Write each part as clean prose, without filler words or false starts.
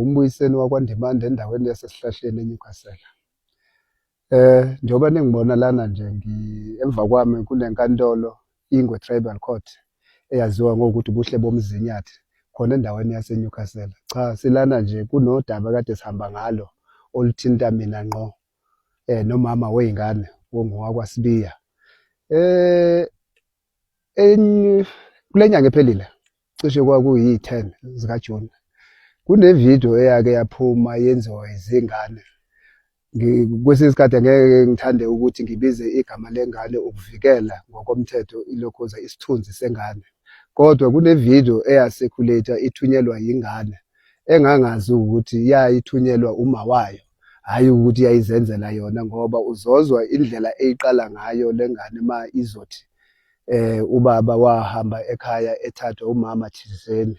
UMbuyiseni wakwaNdimande endaweni yaseSihlahleni eNewcastle. Njengoba ningibona lana nje emva kwami kunenkantolo Ingwe Tribal Court eyaziwa ngokuthi ubuhle bomzinyathi khona endaweni yaseNewcastle. Cha silana nje kunodaba kade sihamba ngalo oluthinta mina ngqo nomama wey'ngane wongowakwaSibiya. Kule nyanga ephelile cishe kwakuyi-10 zikaJuni kune-video eyake yaphuma yenziwa izingane. Kwesinye isikhathi angeke ngithande ukuthi ngibize igama lengane ukuvikela ngokomthetho ilokhuza isithunzi sengane, kodwa kune-video eya-circulate-a ithunyelwa yingane engangazi ukuthi yayithunyelwa uma wayo, hhayi ukuthi yayizenzela yona ngoba uzozwa indlela eyiqala ngayo le ngane ma izothi ubaba wahamba ekhaya ethathwa umama thizeni.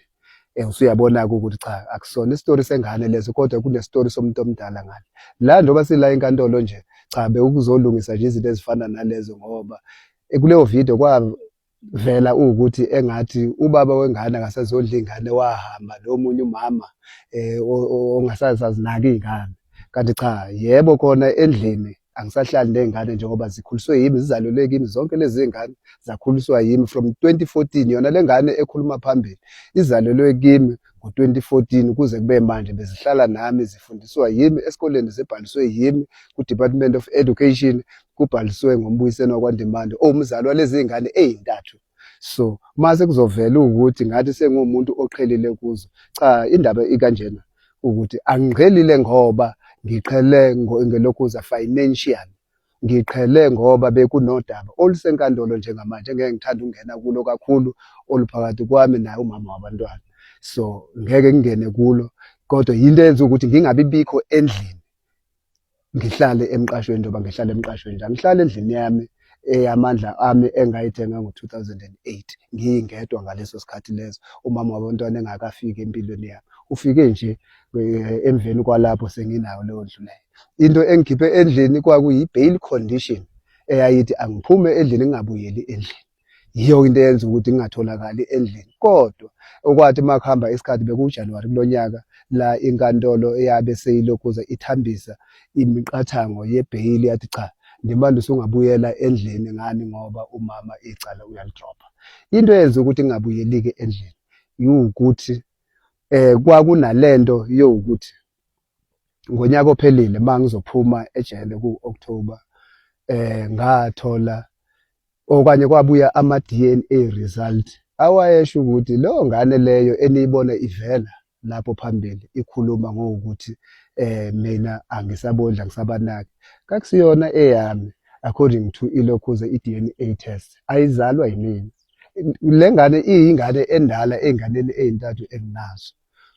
Usuyabona-ke ukuthi cha akusona isitori sengane leso kodwa kunesitori somuntu omdala ngale. La njengoba sila enkantolo nje cha bekuzolungisa nje izinto ezifana nalezo ngoba kuleyo video kwavela ukuthi engathi ubaba wengane akasazondla ingane wahamba lo munye umama ongasazazinaki iy'ngane. Kanti cha yebo khona endlini angisahlali ney'ngane njengoba zikhuliswe yimi zizalelwe kimi zonke lezi ngane zakhuliswa yimi from 2014. Yona le ngane ekhuluma phambili izalelwe kimi ngo-2014 kuze kube manje bezihlala nami zifundiswa yimi esikoleni zibhaliswe yimi ku-Department of Education kubhaliswe ngoMbuyiseni wakwaNdimande owumzali walezi ngane ey'ntathu. So mase kuzovela ukuthi ngathi senguwumuntu oqhelile kuzo, cha indaba ikanjena ukuthi angiqhelile ngoba ngiqhele ngelokhuza financial, ngiqhele ngoba bekunodaba olusenkantolo njengamanje engeke ngithande ukungena kulo kakhulu oluphakathi kwami naye umama wabantwana, so ngeke ngingene kulo kodwa yinto eyenza ukuthi ngingabi bikho endlini ngihlale emqashweni njengoba ngihlala emqashweni nje angihlali endlini yami eyamandla ami engayithenga ngo-2008 ngiyingedwa ngaleso sikhathi leso umama wabantwana engakafiki empilweni yami. Ufike nje emveni kwalapho senginayo leyo ndlu leyo. Into engikhiphe endlini kwakuyi-bail condition eyayithi angiphume endlini ngingabuyeli endlini. Yiyo into eyenza ukuthi ngingatholakali endlini. Kodwa okwathi uma kuhamba isikhathi bekuwuJanuwari kulo nyaka la inkantolo eyabe seyilokhuza ithambisa imiqathango yebheyili yathi cha Ndimande usungabuyela endlini ngani ngoba umama icala uyalidropha. Into eyenza ukuthi ngingabuyeli-ke endlini iwukuthi kwakunalento yowukuthi ngonyaka ophelile uma ngizophuma ejele ku-October ngathola okanye kwabuya ama-DNA result awayesho ukuthi leyo ngane leyo eniyibona ivela lapho phambili ikhuluma ngokuthi mina angisabondli angisabanaki kakusiyona eyami according to ilokhuze i-DNA test ayizalwa yimina. Le ngane iyingane endala ey'nganeni ey'ntathu enginazo.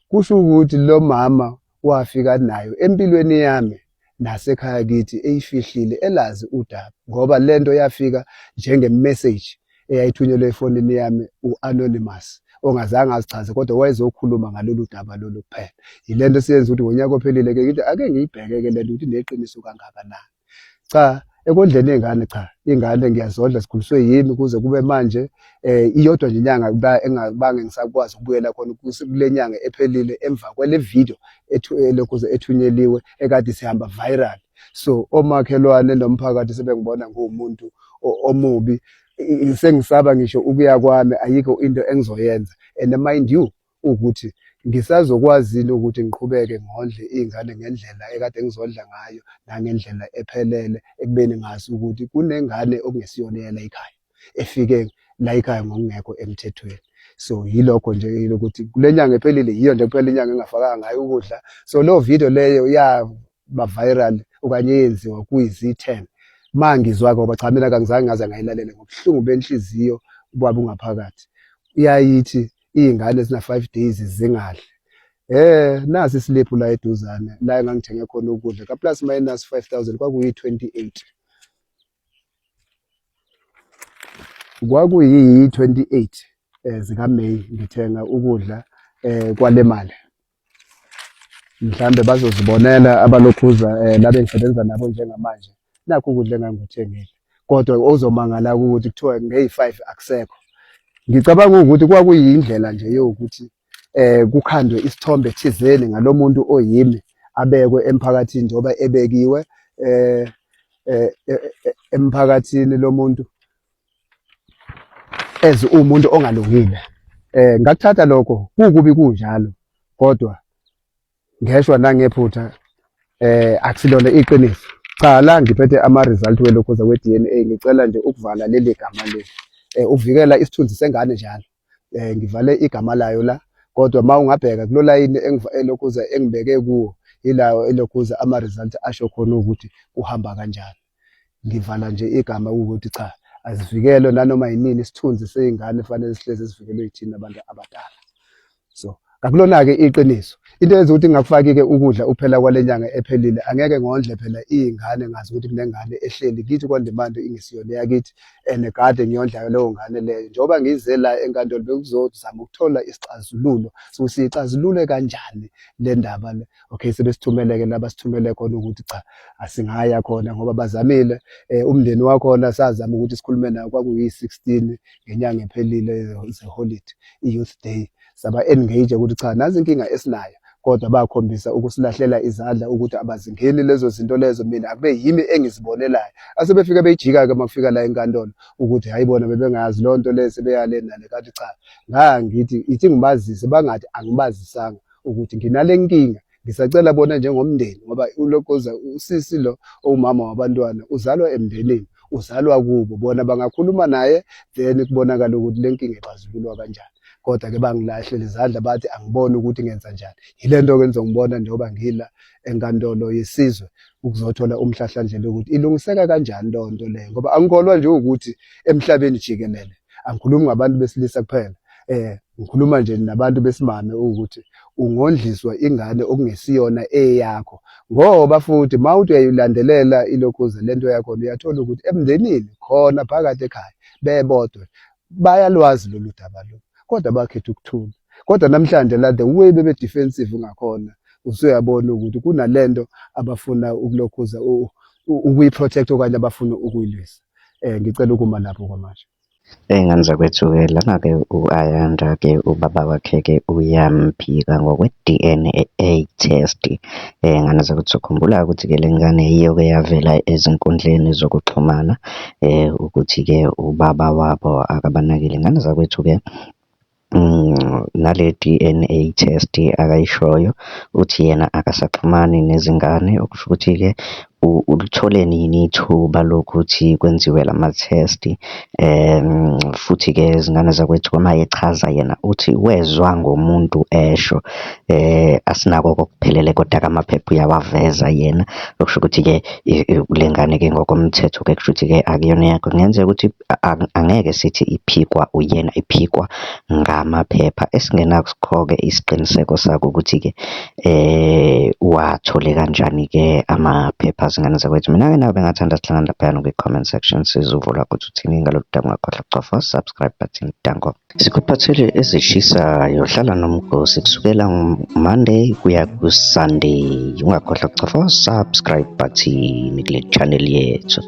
Kusho ukuthi lo mama wafika nayo empilweni yami nasekhaya kithi eyifihlile elazi udaba ngoba lento yafika njenge-message eyayithunyelwe efonini yami u-anonymous ongazange azichaze kodwa wayezokhuluma ngalolu daba lolu kuphela. Yilento esiyenza ukuthi ngonyaka ophelile-ke ngithi ake ngiyibheke-ke lento ukuthi ineqiniso kangakanani. Cha ekondleni iy'ngane cha iy'ngane ngiyazondla zikhuliswe yimi kuze kube manje iyodwa nje inyanga engabange ngisakwazi ukubuyela khona kule nyanga ephelile emva kwale video elokhuze ethunyeliwe ekade sihamba viral. So omakhelwane nomphakathi sebengibona nguwumuntu omubi, sengisaba ngisho ukuya kwami ayikho into engizoyenza and mind you ukuthi ngisazokwazi yini ukuthi ngiqhubeke ngondle iy'ngane ngendlela ekade ngizondla ngayo nangendlela ephelele ekubeni ngazi ukuthi kunengane okungesiyona eyala ekhaya efike la ekhaya ngokungekho emthethweni. So yilokho nje ukuthi kule nyanga ephelile yiyo nje kuphela inyanga engafakanga ngayo ukudla. So leyo video leyo yaba viral okanye yenziwa kuyizi-10 ma ngizwa ngoba cha mina kangizange ngaze ngayilalela ngobuhlungu benhliziyo obabungaphakathi. Iyayithi iy'ngane zina-5 days zingadli. Nasi isiliphu la eduzane la engangithenge khona ukudla ka plus minus 5000 kwakuyi-28. Kwakuyi-28 zikaMay ngithenga ukudla kwale mali. Mhlambe bazozibonela abalokhuza la bengisebenza nabo njengamanje nakho ukudla engangikuthengile kodwa ozomangala ukuthi kuthiwa ngeyi-5 akusekho. Ngicabanga ukuthi kwakuyindlela nje yokuthi Kukhandwe isithombe thizeni ngalomuntu oyimi abekwe emphakathini njengoba ebekiwe emphakathini lo muntu as umuntu ongalungile. Ngakuthatha lokho kukubi kunjalo, kodwa ngeshwa nangephutha akusilona iqiniso. Cha, la ngiphethe ama-result welokhuza we-DNA. Ngicela nje ukuvala leli gama leli, uvikela isithunzi sengane njalo. Ngivale igama layo la, kodwa uma ungabheka kulo layini elokhuza engibeke kuwo, ilawo elokhuza ama-result asho khona ukuthi kuhamba kanjani. Ngivala nje igama ukuthi cha, azivikelwe nanoma yinini. Isithunzi sey'ngane fanele sihlezi sivikelwe yithina abantu abadala. So akulona-ke iqiniso. Into eyenza ukuthi ngingakufaki-ke ukudla uphela kwale nyanga ephelile, angeke ngondle phela iy'ngane ngazi ukuthi kunengane ehleli kithi kwaNdimande ingesiyona eyakithi, and kade ngiyondlayo leyo ngane leyo. Njengoba ngize la enkantolo bekuzozama ukuthola isixazululo sokuthi siyixazulule kanjani le ndaba le. Okay, sebesithumeleke la basithumele khona ukuthi cha, asingaya khona ngoba bazamile. Umndeni wakhona sazama ukuthi sikhulume nawo, kwakuyi-16 ngenyanga ephelile zeholide, i-Youth Day, saba engage ukuthi cha, nazi inkinga esinayo, kodwa bakhombisa ukusilahlela izandla ukuthi abazingeni lezo zinto lezo. Mina akube yimi engizibonelayo. Asebefika beyijika-ke uma kufika la enkantolo ukuthi hayi, bona bebengazi loo nto le, sebeyale nale. Kanti cha, ngangithi ithi ngibazise, bangathi angibazisanga ukuthi nginale nkinga. Ngisacela bona njengomndeni, ngoba ulokoza usisi lo owumama wabantwana uzalwa emndenini, uzalwa kubo, bona bangakhuluma naye, then kubonakala ukuthi le nkinga ixazululwa kanjani. Kodwa-ke bangilahlele izandla, bathi angiboni ukuthi ngenza njani. Yile nto-ke nizongibona njengoba ngila enkantolo yesizwe ukuzothola umhlahlandlela ukuthi ilungiseka kanjani leyo nto leyo, ngoba angikholwa nje ukuthi emhlabeni jikelele, angikhulumi ngabantu besilisa kuphela, ngikhuluma nje nabantu besimame, ukuthi ungondliswa ingane okungesiyona eyakho. Ngoba futhi mawuthi uyayilandelela ilokhuza lento yakhona, uyathola ukuthi emndenini khona phakathi ekhaya bebodwa bayalwazi lolu daba lo, kodwa bakhetha ukuthula. Kodwa namhlanje la, the way bebe defensive ngakhona, usuyabona ukuthi kunalento abafuna ukulokhuza ukuyi-protect okanye abafuna ukuyilwisa. Ngicela ukuma lapho kwamanje. Ey'ngane zakwethu-ke lana-ke u-Ayanda-ke ubaba wakhe-ke uyamphika ngokwe-D_N_A test. Ngane zakwethu, khumbula ukuthi-ke le ngane yiyo-ke yavela ezinkundleni zokuxhumana ukuthi-ke ubaba wabo akabanakile. Ngane zakwethu-ke nale D_N_A test akayishoyo, uthi yena akasaxhumani nezingane, okusho ukuthi-ke ulithole nini ithuba lokuthi kwenziwe lama-test. Futhi-ke zingane zakwethu uma echaza yena uthi wezwa ngomuntu esho, asinako-ke okuphelele koda-ke amaphepha uyawaveza yena. Okusho ukuthi-ke le ngane-ke ngokomthetho-ke kushuthi-ke akuyona eyakhe. Kungenzeka ukuthi angeke sithi iphikwa uyena, iphikwa ngamaphepha esingenakho-ke isiqiniseko sako ukuthi-ke uwathole kanjani-ke amaphepha, zingane zakwethu. Mina-ke nawe bengathanda sihlangane laphayana kwi-comment section, sizwe uvo lwakho ukuthi uthini ngalolu daba. Ungakhohlwa ukucofa subscribe button. Danko. Sikuphathele ezishisayo, hlala nomgosi kusukela Monday kuya ku-Sunday. Ungakhohlwa ukucofa subscribe button kule channel yethu.